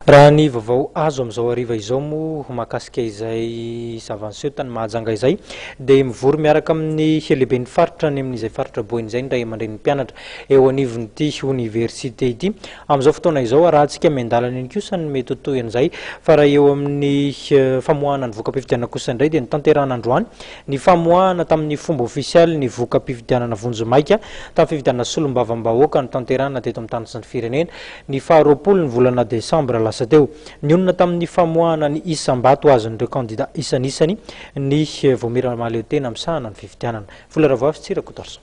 Raha ny vaovao azo amin'izao hariva izao moa mahakasika izay zava-niseho tany Mahajanga izay dia mivory miaraka amin'ny lehiben'ny faritra any amin'izay faritra Boeny izay ny ray aman-drenin'ny mpianatra eo anivon'ity oniversite ity. Amin'izao fotoana izao arahantsika miandalana eny kosa ny mety ho tohin'izay fa raha eo amin'ny famoahana ny voka-pifidianana kosa indray dia notanterahana androany ny famoahana tamin'ny fomba ofisialy ny voka-pifidianana vonjimaika tamin'ny fifidianana solombavambahoaka notanterahana teto amin'ny tany sy ny firenena Ny faha 20 ny volana desambra lasa teo, nionona tamin'ny famoahana ny isam-bato azon'ireo kandida isanisany ny Vaomiera Mahaleotena misahana ny fifidianana. Vola Ravoavy Tsy Rakotoarison.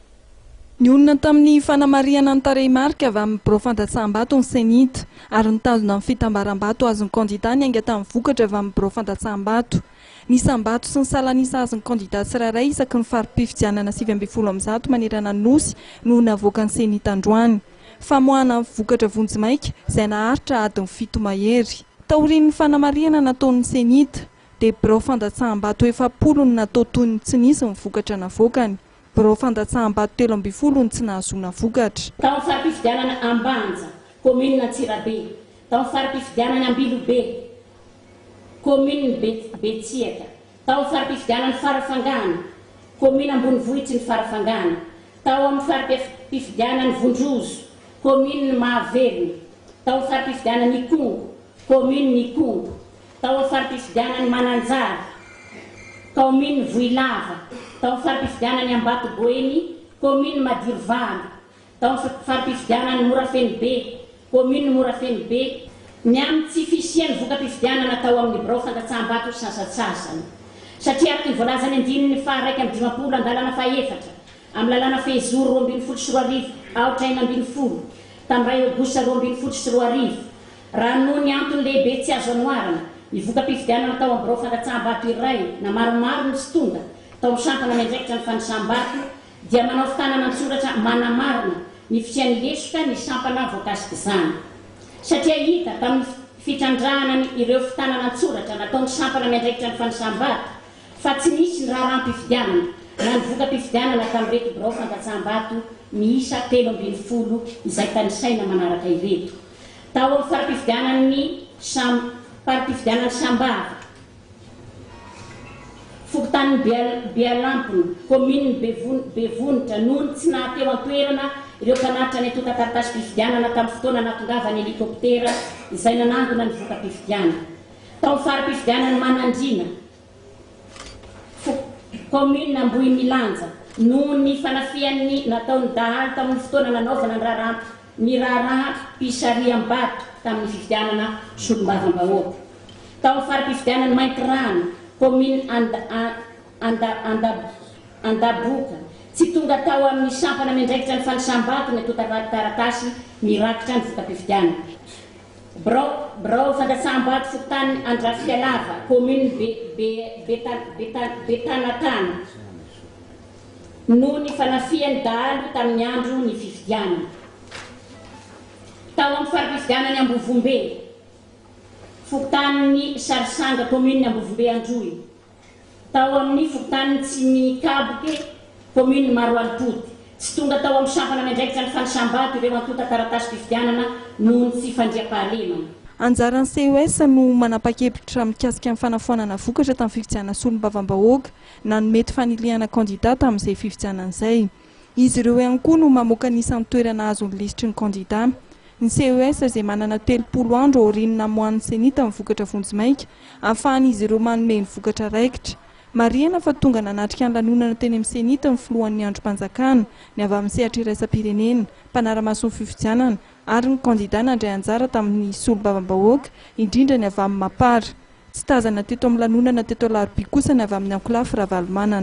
Nionona tamin'ny fanamarihana ny tarehimarika avy amin'ny birao fandatsaham-bato ny Cenit, ary nitazona ny fitambaram-bato azon'ny kandida niainga tamin'ny vokatra avy amin'ny birao fandatsaham-bato. Ny isam-bato sy ny salan'isa azon'ny kandida tsirairay isaky ny fari-pifidianana 119 manerana ny Nosy no navoakan'ny Cenit androany. Famoahana ny vokatra vonjimaika izay naharitra adiny fito mahery. Taorian'ny fanamarihana nataon'ny Cenit, dia birao fandatsaham-bato 40 no natao toy ny tsy nisy ny vokatra navoakany. Birao fandatsaham-bato 13 no tsy nahazoana vokatra. Tao amin'ny fari-pifidianana Ambanja, kaominina Antsirabe, tao amin'ny fari-pifidianana Ambilobe, kaominina Betsiaka, tao amin'ny fari-pifidianana Farafangana, kaominina ambonivohitry ny Farafangana, Tao amin'ny fari-pifidianan'i Vondrozo, kaominin'i Mahavelona, tao amin'ny fari-pifidianan'i Ikongo, kaominin'i Ikongo, tao amin'ny fari-pifidianan'i Mananjary, kaominin'i Vohilava, tao amin'ny fari-pifidianan'i Ambato Boeny, kaominin'i Madirovalo, tao amin'ny fari-pifidianan'i Morafenobe, kaominin'i Morafenobe, Ny amin'ny tsy fisian'ny voka-pifidianana tao amin'ny birao fandatsaham-bato sasantsasany. Satria araka ny voalazan'ny andininy faha-51 andalana fahaefatra amin'ny lalàna fehizoro 2012 aotra 16 tamin'ny iray aogositra 2012, raha noho ny antony lehibe tsy azo anoharana, ny voka-pifidianana tao amin'ny birao fandatsaham-bato iray na maromaro no tsy tonga tao amin'ny sampana miandraikitra ny fanisam-bato dia manao fitanana an-tsoratra manamarina ny fisian'ny lesoka ny sampana voakasik'izany. Satria hita tamin'ny fitrandrahana ny ireo fitanana an-tsoratra nataon'ny sampana miandraikitra ny fanisam-bato fa tsy nisy ny raharaham-pifidianana na ny voka-pifidianana tamin'ireto birao fandatsaham-bato miisa 13 izay tanisaina manaraka ireto tao amin'ny fari-pifidianan'ny Sam-pari-pifidianan'i Sambava. Fokontanin'i Bealampona, kaominin'i Bevonitra, noho ny tsy naha-teo an-toerana ireo mpanatitra ny antontan-taratasim-pifidianana tamin'ny fotoana nahatongavan'ny helikoptera izay nanangona ny voka-pifidianana. Tao amin'ny fari-pifidianan'i Manandriana, kaominina Ambohimilanja, noho ny fanafihan'ny nataon'ny dahalo tamin'ny fotoana nanaovana ny raharaha ny raharaham-pisariham-bato tamin'ny fifidianana solombavambahoaka. Tao amin'ny fari-pifidianan'i Maintirano, kaominina Andaboka, tsy tonga tao amin'ny sampana miandraikitra ny fanisam-bato ny antontan-taratasy mirakitra ny voka-pifidianana. Birao birao fandatsaham-bato fokontany Andrafialava, kaominina Betanatana, noho ny fanafihan'ny dahalo tamin'ny andro ny fifidianana. Tao amin'ny fari-pifidianan'i Ambovombe, Fokontanin'i Sarisanga, Commune Ambovombe Androy. Tao amin'ny fokontanin'i Tsimikaboke, Commune Maroalipoty. Tsy tonga tao amin'ny sampana miandraikitra ny fanisam-bato ireo antontan-taratasim-pifidianana noho ny tsy fandriampahalemana. Anjaran'ny CES no manapa-kevitra mikasika ny fanafoanana vokatra tamin'ny fifidianana solombavambahoaka na ny mety fanilihana kandida tamin'izay fifidianana izay. Izy ireo ihany koa no mamoaka ny isan'ny toerana azon'ny lisitry ny kandida. Ny CES izay manana 30 andro aorian'ny namoahan'ny Cenit ny vokatra vonjimaika, ahafahan'izy ireo manome ny vokatra raikitra. Marihana fa tonga nanatrika ny lanonana teny amin'ny Cenit ny filohan'ny andrim-panjakana, ny avy amin'ny sehatra iraisam-pirenena, mpanara-maso ny fifidianana, ary ny kandida nandray anjara tamin'ny solombavambahoaka, indrindra ny avy amin'ny Mapar. Tsy tazana teto amin'ny lanonana teto Alarobia kosa ny avy amin'ny ankolafy Ravalomanana.